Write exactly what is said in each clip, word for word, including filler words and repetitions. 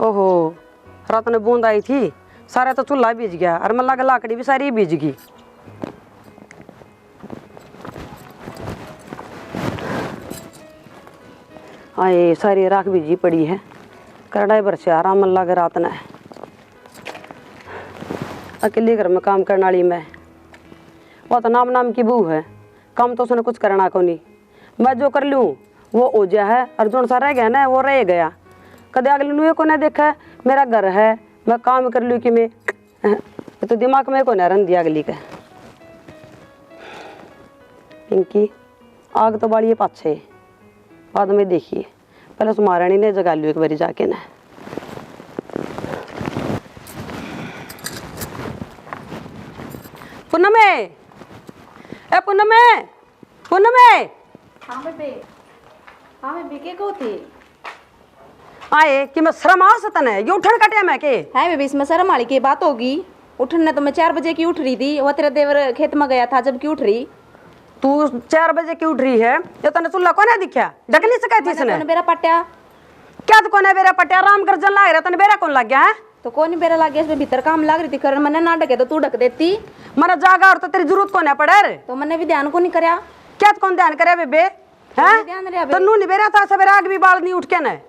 ओहो, रात ने बूंद आई थी, सारा तो चूल्हा भीज गया और मल्ला की लाकड़ी भी सारी भीज गई। आए, सारी राख भीजी पड़ी है। करड़ा ही बरसे आ रहा मल्ला के रात ने। अकेले घर में काम करने वाली मैं, वो तो नाम नाम की बहू है, काम तो उसने कुछ करना को नहीं। मैं जो कर लूँ वो हो जा है, और जोन सा रह गया ना वो रह गया। कदे अगले नुए को ना देखा, मेरा घर है, मैं काम कर लूँ कि मैं, ये तो दिमाग में को ना रहन दिया अगली के। पिंकी, आग तो बालिए पाछे, बाद में देखिए, पहले उस महारानी ने जगा लूँ एक बारी जाके ना। पूनमे, ए पूनमे, पूनमे। हाँ बेबे, हाँ बेबे, के को थी? आए कि मैं शर्म आ सै तने, ये उठण का टाइम है के? है बेबे, इसमें शर्म वाली की बात होगी? उठण ने तो मैं चार बजे की उठ रही थी, वो तेरा देवर खेत में गया था जब की उठ रही। तू चार बजे की उठ रही है, ये तने चूल्हा कोने दिखा? ढक नहीं सका थी मैंने इसने? कोने बेरा पट्या। क्या तो कोने बेरा पट्या? राम गर्जन लाग रहा, तने बेरा कौन लग गया है? तो कोनी बेरा लाग गया, इसमें भीतर काम लाग रही थी करन, मैंने ना ढके तो तू ढक देती। मने जागा और तो तेरी जरूरत कोने पड़े रे। तो मैंने भी ध्यान को नहीं करया। क्या तो कौन ध्यान करे बेबे? हैं? ध्यान रहा बे। तन्नू नहीं बेरा था सवेरे आग भी बाल नहीं उठ के ने।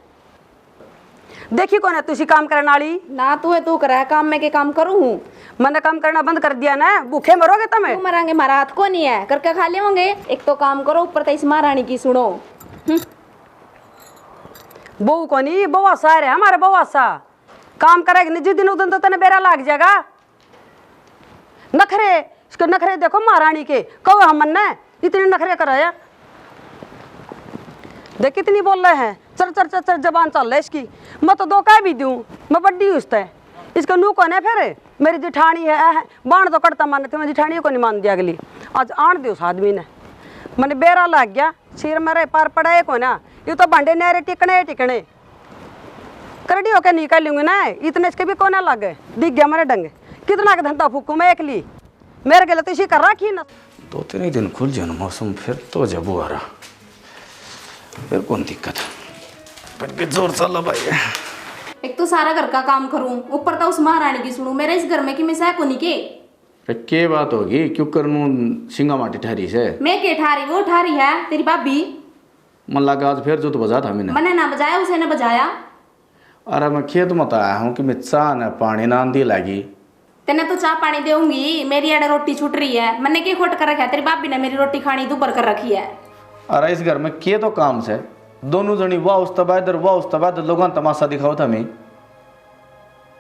देखी कोने तुसी काम करने वाली। ना तू है, तू करे काम, मैं के काम करूँ हूँ? मैंने काम करना बंद कर दिया ना, भूखे मरोगे तमे। क्यों मरांगे, हमारा हाथ को नहीं है, करके खा लेवांगे। एक तो काम करो, ऊपर तो इस महारानी की सुनो। हम्म। बहू कोनी, बहू सा है रे, हमारे बहू सा। काम करेगी नहीं जिस दिन, उस दिन तो तने बेरा लाग जाएगा। नखरे, इसके नखरे देखो महारानी के, कहो हम मन्ने इतने नखरे कराया। देख कितनी बोल रहे हैं, चर चर चर चर जबान चल रही इसकी। मैं तो दो कह भी दूँ, मैं बड्डी हूँ इसते। इसका नू कोने फिर, मेरी जिठानी है, है। बाण तो कड़ता मानते, मैं जिठानी को नहीं मान दिया अगली। आज आन दो उस आदमी ने, मैंने बेरा लग गया, सिर मेरे पार पड़ा है कोना, ये तो भांडे न्यारे टिकने ही टिकने। करड़ी होके निकल लूंगी ना, इतने इसके भी कोने लगे, दिख गया मेरे डंग। कितना का धंधा फूकू मैं एकली, मेरे गले तो इसी कर रखी ना। दो तीन ही दिन खुल जाए ना मौसम, फिर तो जबू आ रहा, फिर कौन दिक्कत। पर के जोर चला भाई। एक तो सारा घर का काम करूं, ऊपर तो उस महारानी की सुनूं। मेरे इस घर में कि मैं सह को नहीं के। अरे के बात होगी, क्यों करनू सिंगा माटी ठहरी से? मैं के ठहरी, वो ठहरी है तेरी भाभी। मन लगा आज फिर जो तो बजा था मैंने। मने ना बजाया, उसे ने बजाया। अरे मैं खेत में तो आया हूँ कि मैं चाह ने पानी ना आंधी लागी। तन्ने तो चाह पानी देऊंगी, मेरी आड़े रोटी छूट रही है। मन्ने के खोट कर रखा है, तेरी भाभी ने मेरी रोटी खानी दूभर कर रखी है। अरे इस घर में के तो काम से, दोनों जनी वाह उस तबा इधर, वाह उस तबा इधर, लोगां तमाशा दिखाओ था मैं।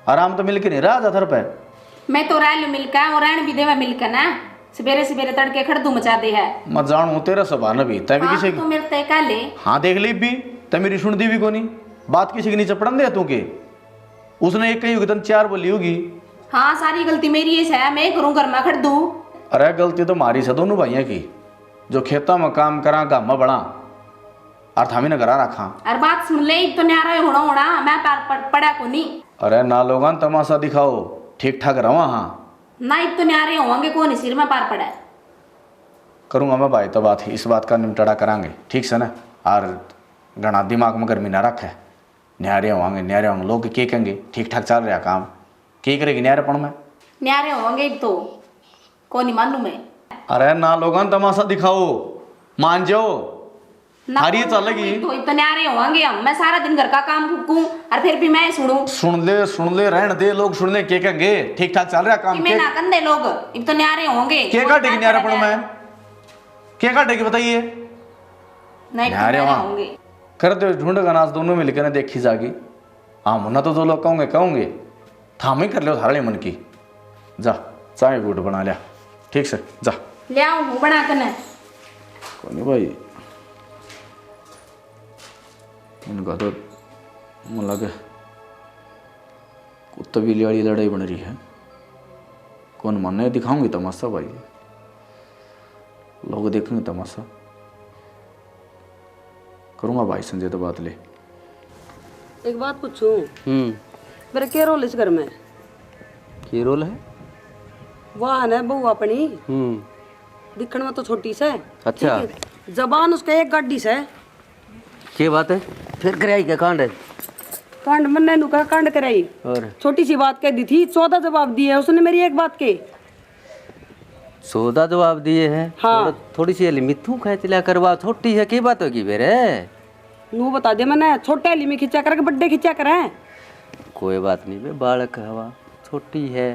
आराम तो मिलके नहीं रहा जा थर पे। मैं तो रह लूं मिलके, और रहन भी देवे मिलके ना। सवेरे सवेरे तड़के खड़दू मचा दे है। मैं जानू तेरा स्वभाव न भी, तै भी हाँ, किसी तू तो मेरे ते कह ले। हाँ, देख ले भी, तै मेरी सुनदी भी कोनी। बात किसी की नहीं चपड़न दे तू के। उसने एक कही होगी, तन चार बोली होगी। हाँ, सारी गलती मेरी ही है, मैं करूँ घर में खड़दू। अरे गलती तो मारी से दोनों भाइयों की, जो खेतों में काम करा, गामा बड़ा। और थामी ने घरा रखा। अरे बात सुन ले, एक तो न्यारा होना होना, मैं पार पड़-, पड़ा कोनी। अरे ना लोगां तमाशा दिखाओ, ठीक ठाक रवा हाँ। ना एक तो न्यारे होवांगे, कौन सिर में पार पड़ा है। करूँगा मैं भाई तो बात, इस बात का निपटारा करांगे, ठीक से ना। और घना दिमाग में गर्मी ना रखे, न्यारे होवांगे, न्यारे होवांगे, लोग के कहेंगे ठीक ठाक चल रहा काम, के करेगी न्यारेपण में? न्यारे होवांगे एक तो। कोनी मानू मैं। अरे ना लोगां तमाशा दिखाओ, मान जाओ। ना थारी मानू चलेगी। तो, तो न्यारे होवांगे हम। मैं सारा दिन घर का काम फूकूं और फिर भी मैं सुनूं। सुन ले, सुन ले, रहन दे, लोग सुन ले, के कहेंगे? ठीक ठाक चल रहा काम, कि मैं के ना कंधे लोग, इब तो न्यारे होंगे। के काटेगी न्यारेपण में? के काटेगी बताइए? नहीं, न्यारे न्यारे वहाँ होंगे। कर दो ढूंढ का नाश दोनों मिलकर ने देखी जागी। हाँ, मुन्ना तो जो लोग कहोगे, कहोगे। थाम ही कर लो थारे मन की। जा, चाय घूट बना लिया। ठीक से, जा। ले आऊं हूं बना कने। कोनी भाई, इनका तो मन लगे कुत्ता बिल्ली वाली लड़ाई बन रही है। कौन माने, दिखाऊंगी तमाशा भाई, लोग देखेंगे तमाशा। करूँगा भाई संजय तो बात ले। एक बात पूछूं? हम्म। मेरा के रोल इस घर में? के रोल है? वाह ने बहू अपनी। हम्म। दिखण में तो छोटी से। अच्छा। ठीक है। जबान उसका एक गाड़ी से। के बात है? फिर कराई के कांड है? कांड मन्ने नु कहा कांड कराई। और? छोटी सी बात कह दी थी, चौदह जवाब दिए उसने मेरी एक बात के। चौदह जवाब दिए हैं? हाँ। थोड़ा, थोड़ी सी हली मिथू खींच लिया करवा, छोटी है, की बात होगी मेरे? नू बता दे मन्ने, छोटे हली में खींचा करे कि बड्डे खींचा करे? कोई बात नहीं बे, बालक हवा, छोटी है,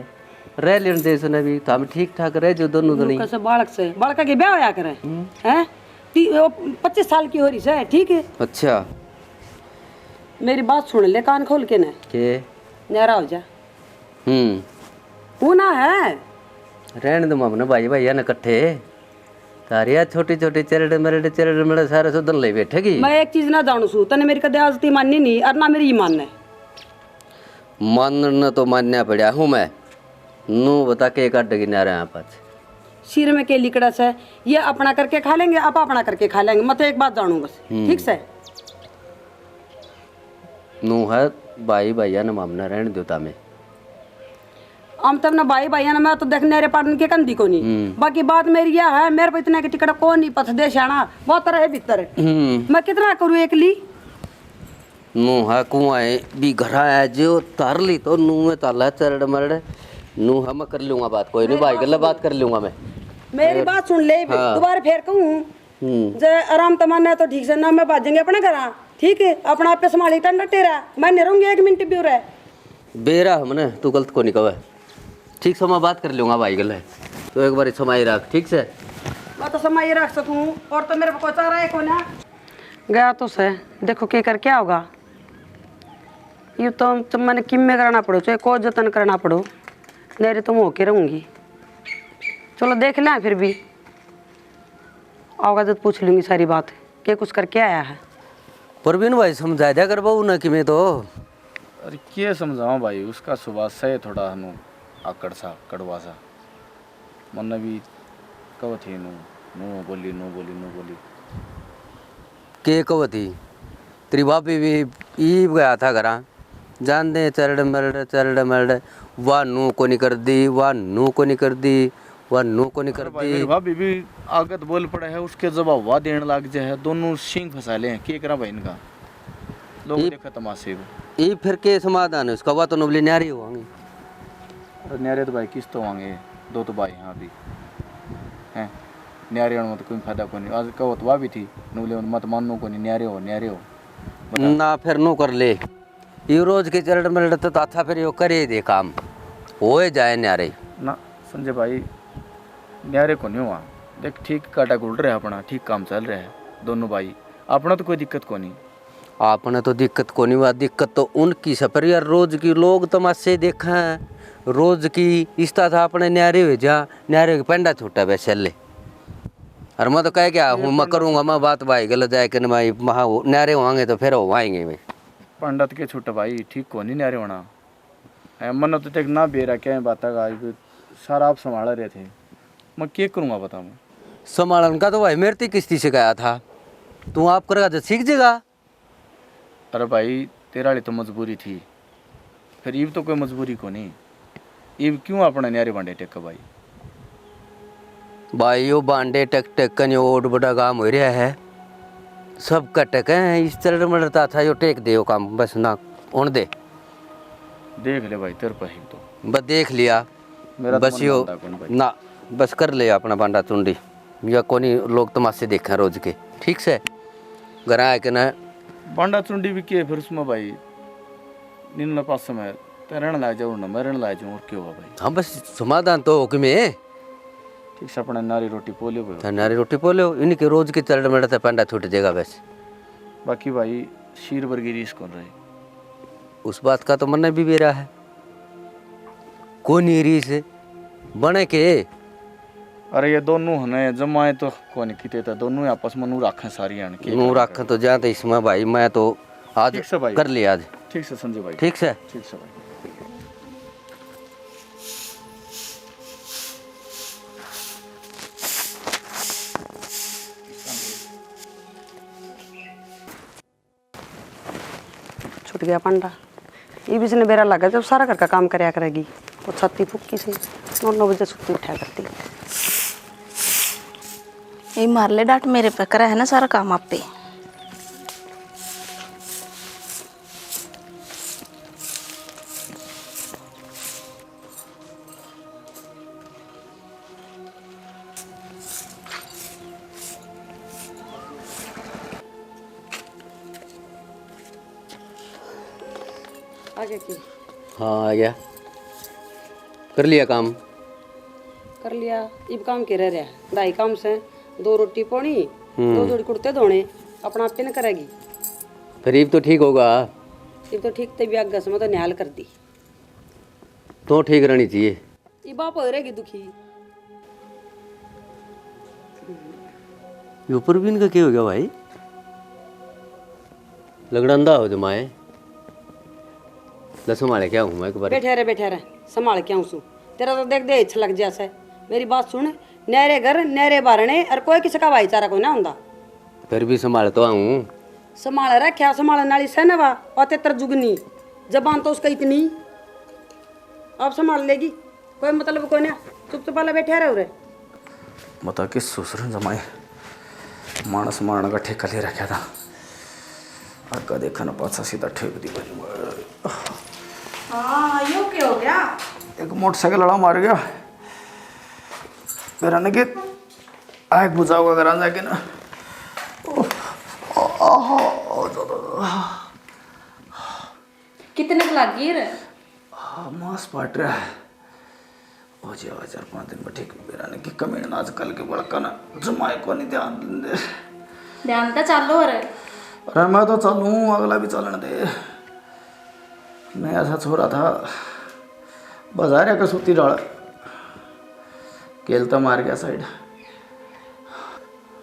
रह लेने दे इसने भी, तो हम ठीक ठाक रह जो दोनों नू जनी। कैसे बालक से, बालक के ब्याह होया करे? हम्म। हैं? ती-, वो पच्चीस साल की हो रही से, ठीक है? अच्छा। मेरी बात सुन ले कान खोल के ना। के? न्यारा हो जा। हम्म। वो ना है। रहने दो मामने भाई, भाई है ना इकट्ठे। तारिया छोटी छोटी चरड़ मरड़, चरड़ मरड़ सारे सुधन ले बैठेगी। मैं एक चीज ना जानू सू, तने मेरी कदे आजती माननी नहीं और ना मेरी ईमान ने। मानना तो मानना पड़ा हूँ मैं। नू बता के काटेगी न्यारा यहाँ पास। सिर में के लिकड़ा से, ये अपना करके खा लेंगे, आप अपना करके खा लेंगे। मैं तो एक बात जानू बस, हम्म। ठीक से? नू है भाई, भाइया ने मामना रहने दो तामे। हम तब ना भाई, भाइया ने, मैं तो देख न्यारे पाड़न के कंदी को नहीं। हम्म। बाकी बात मेरी यह है, मेरे पे इतना के टिकट को नहीं पथ दे शाना, बहुत तरह है भीतर। हम्म। मैं कितना करूँ एकली? नू है कुआं भी घरा है जो तार ली तो नू में ताला चरड़ मरड़। नू है मैं कर लूंगा बात, कोई नहीं भाई, गल्ला बात कर लूंगा मैं। मेरी बात सुन ले, हाँ। दोबारा फेर कहूँ। हम्म। जे आराम तमाना है तो ठीक से, ना मैं भाजेंगे अपने घर, ठीक है? अपना आपे संभाली टंडा टेरा, मैं नहीं रहूंगी एक मिनट भी उरे। बेरा हमने, तू गलत को नहीं कहे। ठीक से मैं बात कर लूंगा भाई गले। तो एक बार समाई रख, ठीक से? मैं तो समाई रख सकूं, और तो मेरे को चारा है कोना। गया तो से, देखो के कर क्या होगा। ये तो, तो मैंने किम्मे करना पड़ो, चाहे को जतन करना पड़ो, नहीं तो मैं होके रहूंगी। चलो देख लें फिर भी। आओगा जब पूछ लूंगी सारी बात, के कुछ करके आया है। प्रवीण भाई, समझा दिया कर बहू ना कि मैं तो। अरे के समझाऊं भाई, उसका सुभाव सही थोड़ा हनु आकड़ सा, कड़वा सा। मन्ने भी कहो थी नू, नू बोली, नू बोली, नू बोली। के कहो थी? तेरी भाभी भी ईब गया था घरा। जान दे, चरड़ मरड़, चरड़ मरड़, वा नू कोनी कर दी, वा नू कोनी कर दी, वा नू कोनी कर अरे भाई, दी। मेरी भाभी भी आगत बोल पड़ा है, उसके जवाब वा देने लग जाए है, दोनों सींग फंसा ले हैं, के करा भाई इनका? लोग ई-, देखे तमाशे को। ई फिर के समाधान है उसका? वा तो नू बोली न्यारी होंगे। अरे न्यारे तो भाई किस तो होंगे, दो तो भाई हैं अभी, हैं? न्यारे होने में तो कोई फायदा कोनी। आज कहो तो वा भी थी, नू बोले मत मानो कोनी, न्यारे हो, न्यारे हो। बता। ना फिर नू कर ले। यो रोज के चरड़ मरड़ तो अच्छा, फिर यो करे दे काम, होए जाए न्यारे। ना संजय भाई, न्यारे को नहीं हुआ। देख, ठीक काटा घुल रहा है अपना, ठीक काम चल रहा है दोनों भाई, अपना तो कोई दिक्कत को नहीं। आपने तो दिक्कत को नहीं हुआ, दिक्कत तो उनकी से। पर यार, रोज की लोग तमाशे देखा है, रोज की इस तरह अपने न्यारे हो जा, न्यारे के पेंडा छोटा वैसे ले। और मैं तो कह गया हूँ, मैं करूँगा, मैं बात भाई गलत जाए कि मैं महा न्यारे होंगे तो फिर होवाएंगे मैं। पंडित के छुट्टे भाई, ठीक को नहीं न्यारे होना। ए, मन्ने तो देख ना बेरा क्या है बात का, इब सारा आप संभाल रहे थे, मैं क्या करूँगा बता मैं? संभालन का तो भाई मेरे ते किस्ती से गया था, तू आप करेगा तो सीख जेगा। अरे भाई, तेरा वाली तो मजबूरी थी, फिर इब तो कोई मजबूरी को नहीं। इब क्यों अपना न्यारे बांडे टेके भाई? भाई, यो बांडे टक टक कन यो ओड बड़ा काम हो रहा है। सब कटक है, इस चलर मलर ता था यो टेक दे यो काम, बस ना होण दे। देख ले भाई, तेरे पे ही तो। बस देख लिया। मेरा तो बस मन यो मानता कौन भाई? ना, बस कर ले अपना बांडा चुंडी। या कोनी लोग तमाशे देखे रोज के, ठीक से? घर आए के ना। बांडा चुंडी भी के फिर उसमें भाई, निन्ना पास में ते रहने लाग जाओ ना, मैं रहने लाग जाऊँ, और क्या हुआ भाई? हाँ, बस समाधान तो हो कि मैं। ठीक से अपना नारी रोटी पो लियो भाई। हाँ, नारी रोटी पो लियो, इनके रोज के चरण में रहता, पांडा छूट जाएगा बस। बाकी भाई, शीर वर्गी रीस कौन रहे? उस बात का तो मन्ने भी बेरा है, कोनी रीस बने के। अरे, ये दोनों हने जमाए तो कोनी किते, तो दोनों ही आपस में नू राखें सारी हन के नू करें राखें करें। तो जा तो इसमें भाई, मैं तो आज ठीक से भाई। कर लिया आज। ठीक से संजय भाई। ठीक से। ठीक से भाई। छूट गया पंडा। ये भी इसने बेरा लगा जब सारा घर का काम करया करेगी। और छाती फुक्की से नौ नौ बजे सुत्ती उठा करती। ये मार ले डांट मेरे पे, करा है ना सारा काम आप पे। आ गया की? हाँ, आ गया। कर लिया काम? कर लिया। इब काम के रह रहा? ढाई काम से, दो रोटी पानी, हम्म। दो जोड़ी कुर्ते धोने, अपना आप पे न करेगी। फिर इब तो ठीक होगा? इब तो ठीक, तभी आगे से मैं तो निहाल कर दी। तो ठीक रहनी चाहिए। इब आप हो रहेगी दुखी। ये ऊपर भी इनका क्या हो गया भाई? लगड़ंदा हो जमाए। ले संभाल के आऊँ मैं एक बार। बैठे रहे, बैठे रहे, संभाल के आऊँ सू। तेरा तो देख दे इच्छा लग जा से। मेरी बात सुन, नहरे घर, नहरे बारणे, और कोई किसी का भाईचारा कोई ना होंदा। फिर भी संभाल तो आऊँ। संभाल रख्या, संभालन वाली सै ना वा, और तेतर जुगनी। जबान तो उसका इतनी, अब संभाल लेगी। कोई मतलब कोई ना, चुप चुपाला बैठा रहो रे। बता किस ससुर ने जमाए मानस मारण का ठेका ले रखा था। आगा देखा ना पाछा सीधा ठेक दी भाई। हाँ, यो क्या हो गया? एक मोटरसाइकिल लड़ा मार गया। मेरा ने के आग बुझाओगा घर आ जाके ना। ओह, आह, आह, ज्यादा। कितने क लागी रे? हाँ, मांस पाट रहा है। हो जावा चार पांच दिन में ठीक। मेरा ने की कमी ना आजकल के बड़का ना जमाए को नहीं ध्यान दे। ध्यान तो चालो रे। अरे मैं तो चालू हूँ, अगला भी चालन दे। मैं ऐसा छोरा था, बाजार या कसूती डाल, केलता मार गया साइड।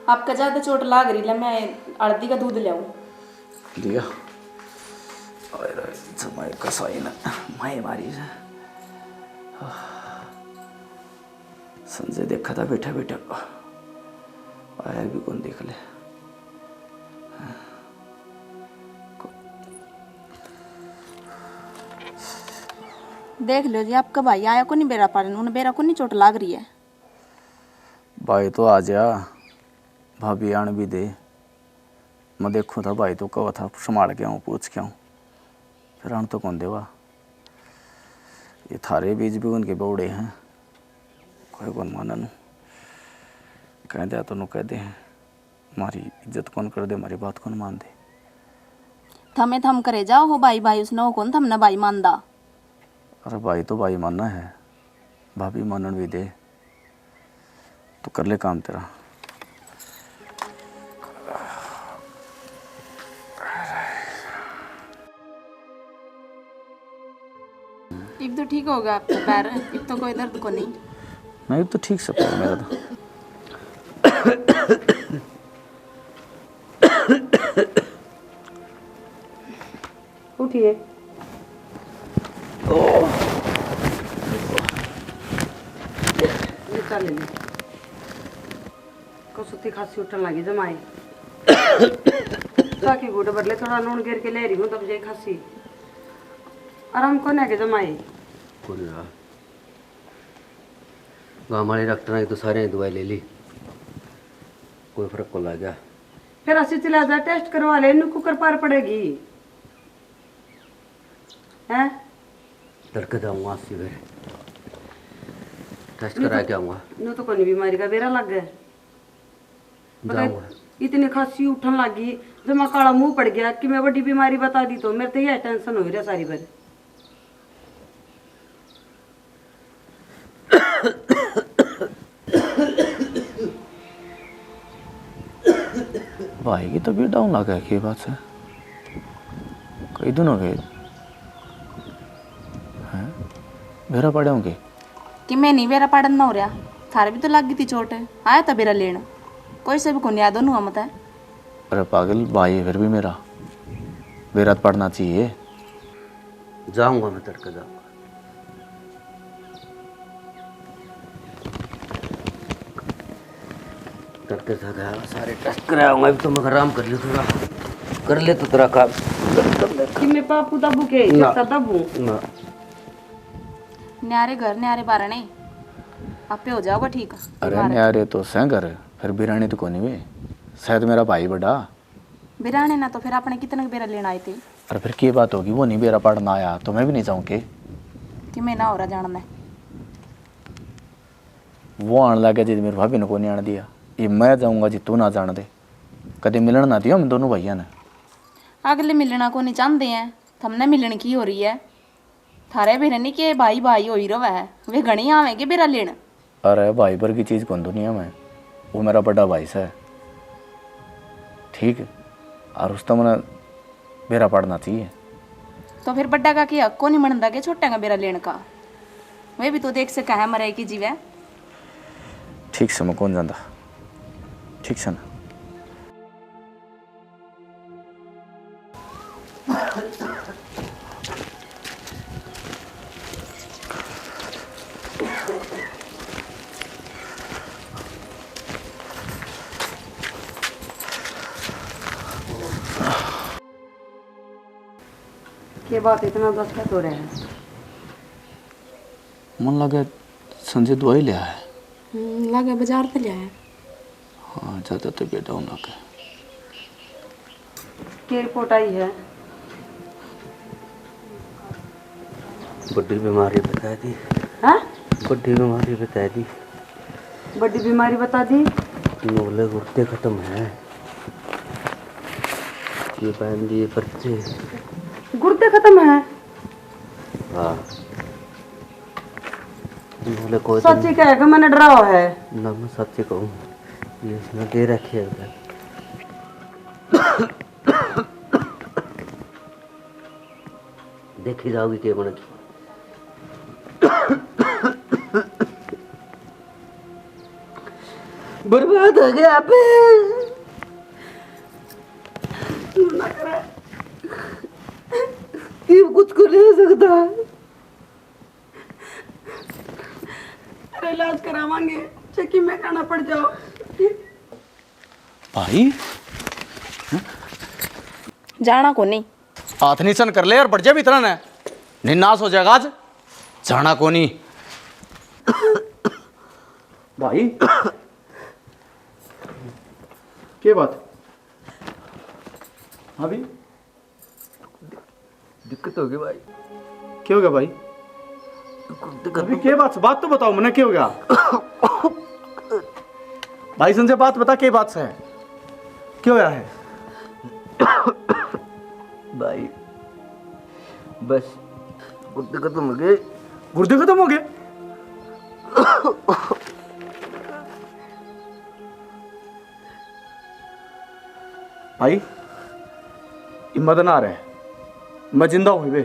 आपका ज्यादा चोट लाग रही ले, मैं हल्दी का दूध ले आऊं। लिया। अरे जमाई कसाई ने माई मारी से। संजय देखा था बैठा बैठा, आया भी कौन देख ले। देख लो जी, आपका भाई आया को नहीं बेरा पाड़न, उन्हें बेरा को नहीं चोट लाग रही है। भाई तो आ जा, भाभी आण भी दे। मैं देखूँ था भाई तो कहो था, संभाल के आऊँ, पूछ के आऊँ, फिर आण तो कौन देवा। ये थारे बीच भी उनके बौड़े हैं, कोई कौन मानन। कह दे तो नु कह दे, हमारी इज्जत कौन कर दे, हमारी बात कौन मान दे। थमे थम करे जाओ हो भाई भाई, उसने वो कौन थमने भाई मानदा। अरे भाई तो भाई मानना है, भाभी मानन भी दे। तू कर ले काम तेरा। इब तो ठीक होगा आपका पैर, इब तो कोई दर्द को नहीं। नहीं, इब तो ठीक से पैर मेरा तो। उठिए। ये चाले ले। कसुती खांसी उठन लगी जमाए। ताकि घूट भर ले, थोड़ा नून गिर के ले रही हूँ, तब जाए खांसी। आराम कोने के जमाए। कोने आ। गांव वाले डॉक्टर ने तो सारे दवाई ले ली, कोई फर्क को लग गया। फिर अस्सी चला जा, टेस्ट करवा ले, नु कुकर पार पड़ेगी। हैं? तड़के जाऊंगा अस्सी फिर, टेस्ट नु करा तो, के आऊंगा। नु तो कोनी बीमारी का बेरा लग गया। पता है, जाऊंगा। इतनी खांसी उठन लगी, जमा काला मुंह पड़ गया कि मैं बड़ी बीमारी बता दी, तो मेरे तो यह टेंशन हो रहा सारी भर। भाई की तबीयत डाउन लगा है, के बात है? कई दिन हो गए हैं, बेरा पड़े होंगे। कि मैं नहीं बेरा पाड़न ना हो रहा, थारे भी तो लग गई थी चोट, आया था बेरा लेन, कोई से भी कोनी आया दोनों हम तै। अरे पागल भाई है फिर भी मेरा, बेरा तो पड़ना चाहिए। जाऊंगा मैं, तड़के जाऊंगा। तड़के जाके सारे टेस्ट कराऊंगा, अभी तो मैं आराम कर लूँ थोड़ा, कर ले तो तेरा काम। कि मैं पापू दाबू के ना। जैसा दाबू। ना। न्यारे घर, न्यारे बारणे, आपे हो जाओगा ठीक। अरे बीमार। न्यारे तो सै घर, फिर बिराने तो कोनी वे, शायद मेरा भाई बड़ा। बिराने ना तो फिर आपने कितने बेरा लेना आए थे? अरे फिर की बात होगी, वो नहीं बेरा पड़ना आया तो मैं भी नहीं जाऊँ के? कि मैं ना हो रहा जान दे। वो आने लगा जी, मेरी भाभी ने को नहीं आने दिया, ये मैं जाऊँगा जी, तू ना जान दे। कदे मिलन ना दियो हम दोनों भाइयों ने। अगले मिलना को नहीं चाहते हैं, थमने मिलण की हो रही है? थारे बेरे नहीं के भाई भाई होई रवे है, वे घणी आवेंगे बेरा लेण। अरे भाई पर की चीज कौन दुनिया में, वो मेरा बड़ा भाई से, ठीक, और उस तो मने बेरा पड़ना चाहिए। तो फिर बड़ा का के हक को नहीं मनदा के छोटे का बेरा लेण का? वे भी तो देख सके है मरे की जीवे। ठीक से मैं कौन जानता, ठीक से ना। के बात इतना दस्तखत हो रहा है? मन लगे संजय दवाई लिया है। हम्म, लगे बाजार से लिया है। हाँ, ज़्यादा तबीयत डाउन लगे। के रिपोर्ट आई है? बड़ी बीमारी बता दी। हाँ? बड़ी बीमारी बता दी। बड़ी बीमारी बता दी। नोले गुर्दे खत्म है। ये पहन दिए पर्चे। गुर्दे खत्म है? हाँ। नोले कोई तो सच्ची कह के मैंने डरावा है। ना, मैं सच्ची कहूँ, ये इसने दे रखे है उधर। देखी जाओगी के बने। बर्बाद हो गया आप। ना करे। ये कुछ को नहीं हो सकता। अरे इलाज करावांगे, चाहे किमें खाना पड़ जाओ। भाई, जाना को नहीं। हाथ नीचन कर ले यार, बढ़ जा भीतर ने, नहीं नाश हो जाएगा आज। जाना को नहीं। भाई, के बात? हाँ भी दिक्कत हो गई भाई। क्या हो गया भाई? दिक्कत अभी हो क्या बात, बात तो बताओ मने, क्या हो गया? भाई संजय, बात बता, क्या बात है, क्या होया है? भाई, बस गुर्दे खत्म हो गए। गुर्दे खत्म हो गए? भाई, हिम्मत ना रहे, मैं जिंदा हूँ बे।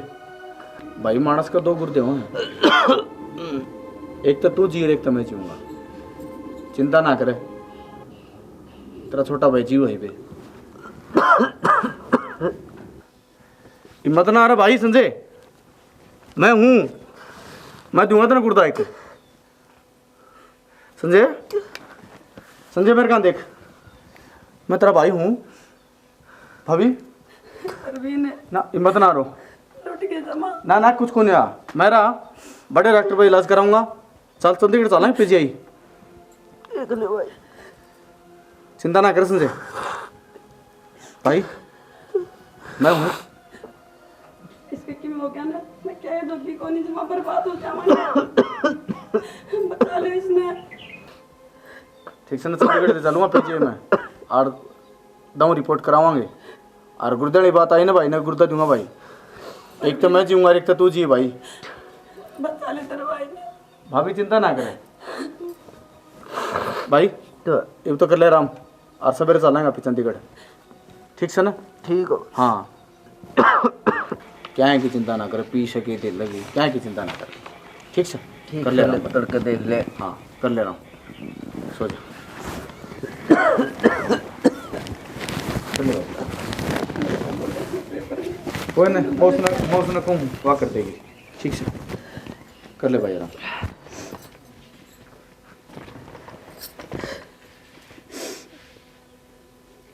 भाई, मानस के दो गुर्दे हों, एक तो तू जी और एक तो मैं जीऊँगा। चिंता ना करे, तेरा छोटा भाई जीव है बे। हिम्मत ना रहे भाई संजय, मैं हूँ, मैं दूंगा तेरा गुर्दा एक। संजय, संजय, मेरे कान देख, मैं तेरा भाई हूँ। भाभी, अरविंद। ना, हिम्मत ना रो। लुट गए जमा। ना, ना, कुछ को नहीं आ। मैं रहा, बड़े डॉक्टर पे इलाज कराऊंगा। चल, चंडीगढ़ चलेंगे, पीजीआई। देख ले भाई। चिंता ना कर संजय। भाई, मैं हूँ। इसके किम हो गया ना, मैं क्या है, जो भी कोनी जमा बर्बाद हो जावांगा। बचा ले इसने। ठीक से ना, चंडीगढ़ से चलूंगा पीजीआई में। और दऊं रिपोर्ट करावांगे। और गुर्दे वाली बात आई ना भाई, ना गुर्दा दूंगा भाई। एक तो मैं जीऊंगा, एक तो तू जी भाई। बचा ले तेरे भाई ने। भाभी चिंता ना करे भाई, तो ये तो कर ले आराम, और सवेरे चलेंगे फिर चंडीगढ़, ठीक से ना? ठीक हो। हाँ, क्या है कि चिंता ना करे, पी सके दे लगी, क्या है कि चिंता ना करे, ठीक से? ठीक कर ले से, आराम। तड़के देख ले। हाँ, कर ले आराम, सो जा। कर ले आराम। कोई ना, मैं उसने, मैं उसने कहूँ, वह कर देगी, ठीक से? कर ले भाई आराम।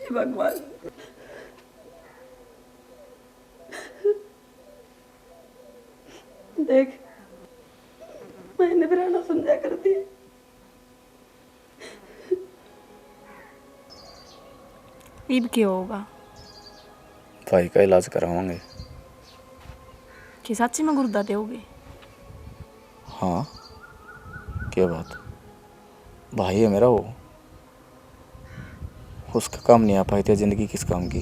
हे भगवान, देख, मैंने भी रहना समझा कर दी। इब क्या होगा? भाई का इलाज करावांगे। कि सच्ची में गुर्दा दोगे? हाँ, क्या बात, भाई है मेरा वो, उसका काम नहीं आ पाई थी जिंदगी किस काम की।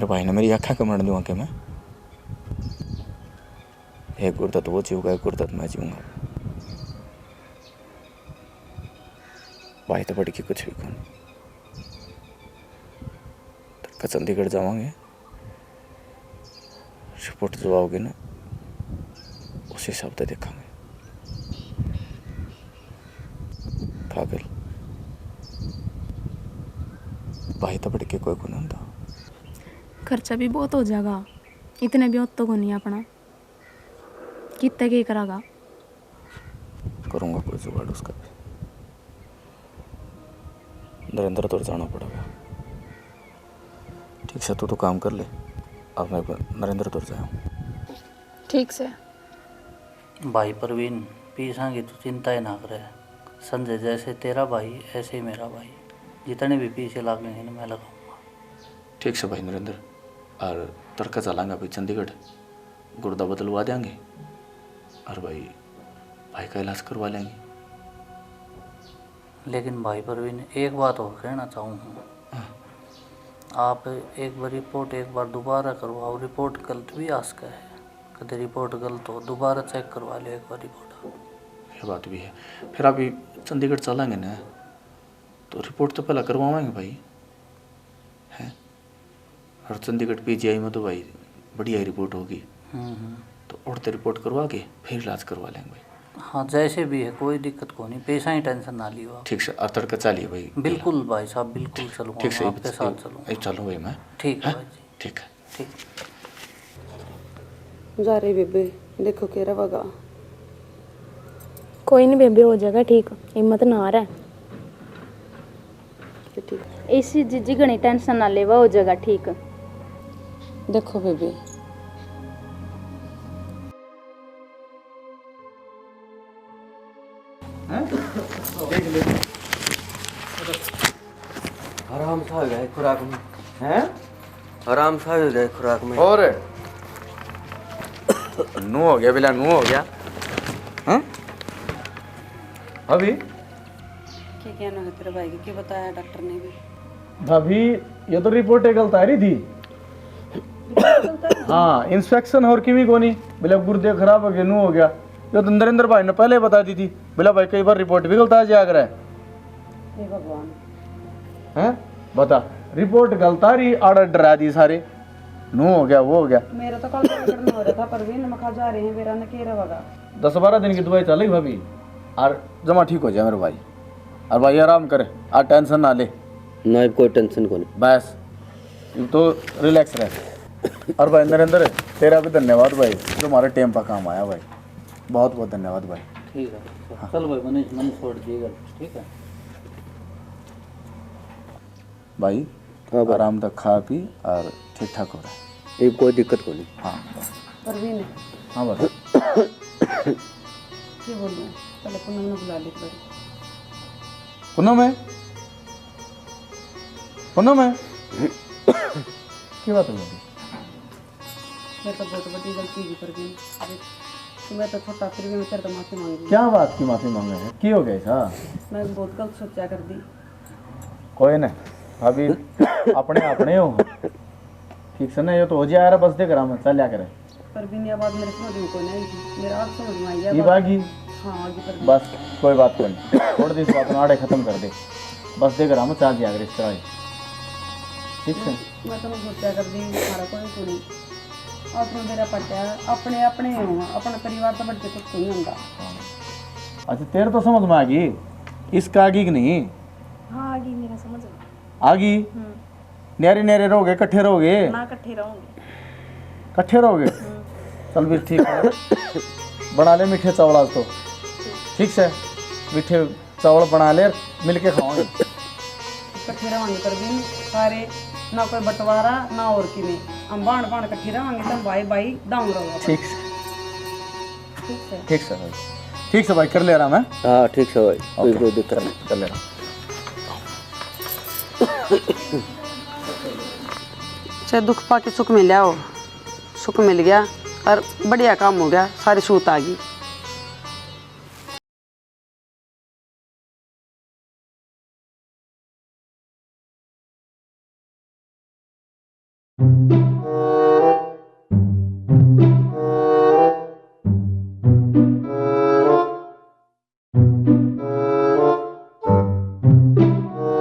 मेरे भाई ने मेरी आँखें कमरण दूँ आके मैं। एक गुरदत वो जीवगा, एक गुरदत मैं जीऊँगा। भाई तो बढ़ के कुछ भी कौन। तड़का चंडीगढ़ जावांगे, रिपोर्ट जो आओगे ना, उस हिसाब से देखांगे। पागल, भाई तो बढ़ के कोई कोनी होंदा। खर्चा भी बहुत हो जाएगा, इतने भी तो कोनी अपना। कितने के करागा? करूँगा कोई जुगाड़ उसका भी। नरेंद्र तो जाना पड़ेगा। ठीक से, तू तो काम कर ले, अब मैं नरेंद्र तो जाऊँ। ठीक से। भाई प्रवीण, पीसा की तू चिंता ही ना करे। संजय जैसे तेरा भाई, ऐसे ही मेरा भाई। जितने भी पीसे लागेंगे ना, मैं लगाऊंगा। ठीक से भाई नरेंद्र, और तड़का चलांगा भाई चंडीगढ़। गुर्दा बदलवा देंगे और भाई, भाई का इलाज करवा लेंगे। लेकिन भाई प्रवीण, एक बात और कहना चाहूँ हूँ। हाँ। आप एक बार रिपोर्ट एक बार दोबारा करवाओ, रिपोर्ट गलत भी आ सके है। कदे रिपोर्ट गलत हो, दोबारा चेक करवा लो एक बार रिपोर्ट। ये बात भी है। फिर अभी चंडीगढ़ चलेंगे ना, तो रिपोर्ट तो पहला करवाएंगे भाई, हैं? और चंडीगढ़ पीजीआई में तो भाई बढ़िया ही रिपोर्ट होगी। हम्म, हम्म। तो उड़ते रिपोर्ट करवा के फिर इलाज करवा लेंगे भाई। हाँ, जैसे भी है, कोई दिक्कत को नहीं, पैसा ही टेंशन ना लियो आप। ठीक से, और तड़के चलिए भाई। बिल्कुल भाई साहब, बिल्कुल चलूँगा, ठीक से, मैं आपके साथ चलूँगा। चलूँ भाई मैं। ठीक है। हाँ? भाई जी। ठीक है। ठीक। जा रही बेबे, देखो के रहेगा। कोई नहीं बेबे, हो जाएगा ठीक, हिम्मत ना हारे। ठीक। इसी जीजी घणी टेंशन ना लेवा, हो जाएगा ठीक। देखो बेबे। हैं? देख ले। आराम सा हो गया है खुराक में, हैं? आराम सा हो गया है खुराक में। और नू हो गया, बिला नू हो गया, हैं? अभी क्या कहना है तेरे भाई की, क्या बताया डॉक्टर ने भी? भाभी, ये तो रिपोर्ट गलत आ रही थी। हाँ, इंस्पेक्शन और किमी कोनी, बोले गुर्दे खराब हो गए, नू हो गया। ये तो नरेंद्र भाई ने पहले बता दी थी, बोला भाई कई बार रिपोर्ट भी गलत आ जाया करे। हे भगवान। हैं? बता, रिपोर्ट गलत आ रही, आड़ा डरा दी सारे, नू हो गया, वो हो गया। मेरा तो कल ऑर्डर नहीं हो रहा था, पर भी नमखा जा रहे हैं, मेरा न के रहेगा। दस बारह दिन की दवाई चलेगी भाभी, और जमा ठीक हो जाए मेरे भाई। और भाई आराम करे, आ टेंशन ना ले। ना, कोई टेंशन कोनी। बस, तो रिलैक्स रह। और भाई नरेंद्र, तेरा भी धन्यवाद भाई, जो हमारे टाइम पर काम आया भाई, बहुत बहुत धन्यवाद भाई। ठीक है, हाँ। चल भाई मनीष, मैंने छोड़ दिए घर, ठीक है। भाई, हाँ भाई। आराम तक खा पी और ठीक ठाक हो रहा है। ये कोई दिक्कत कोनी। हाँ। परवीन। हाँ भाई। के बोलूं? पहले पूनम ने बुला ले एक बार। पूनम है? पूनम है? की बात है भाभी? मैं तो बहुत बड़ी गलती की परवीन। मैं तो छोटा, फिर भी मैं तेरे तो माफी मांगी। क्या बात की माफी मांगे है? की हो गया ऐसा? मैं बहुत गलत सोचा कर दी। कोई ना, अभी अपने, अपने हो। ठीक से ना, ये तो हो जाए यार, बस देख रहा मैं, चल क्या करे। पर बिन ये बात मेरे समझ में कोई नहीं थी, मेरा आज समझ में आई है ये बात। बागी? हाँ, आगे पर बस, कोई बात कोनी, छोड़ दे इस बात को, आड़े खत्म कर दे। बस देख रहा मैं, चल क्या करे इस तरह ही। ठीक से? मैं तो नहीं सोचा कर दी, हमारा कोई को नहीं। अपना बेरा पट्टा, अपने, अपने ही होगा, अपना परिवार तो बढ़ के कुछ नहीं होगा। हाँ। अच्छा, तेरे तो समझ में आ गई, इसका आगी कि नहीं? हाँ, आ गई मेरा समझ में। आ गई? हम्म। न्यारे न्यारे रहोगे, इकट्ठे रहोगे? ना, इकट्ठे रहोगे। इकट्ठे रहोगे? हम्म। चल भी ठीक है। बना ले मीठे चावल आज तो। ठीक। ठीक से? मीठे चावल बना ले, मिलके खावांगे। इकट्ठे रहोगे पर भी सारे, ना कोई बंटवारा, ना और किने। हम बाण बाण इकट्ठे रहोगे, तुम भाई भाई दाऊं रहोगे। ठीक से। ठीक से। ठीक से भाई। ठीक से भाई, कर ले आराम, हैं? हाँ, ठीक से भाई, कोई, OK। कोई दिक्कत नहीं। कर ले आराम। चाहे दुख पाके सुख मिला हो, सुख मिल गया और बढ़िया काम हो गया, सारी सूत आ गई।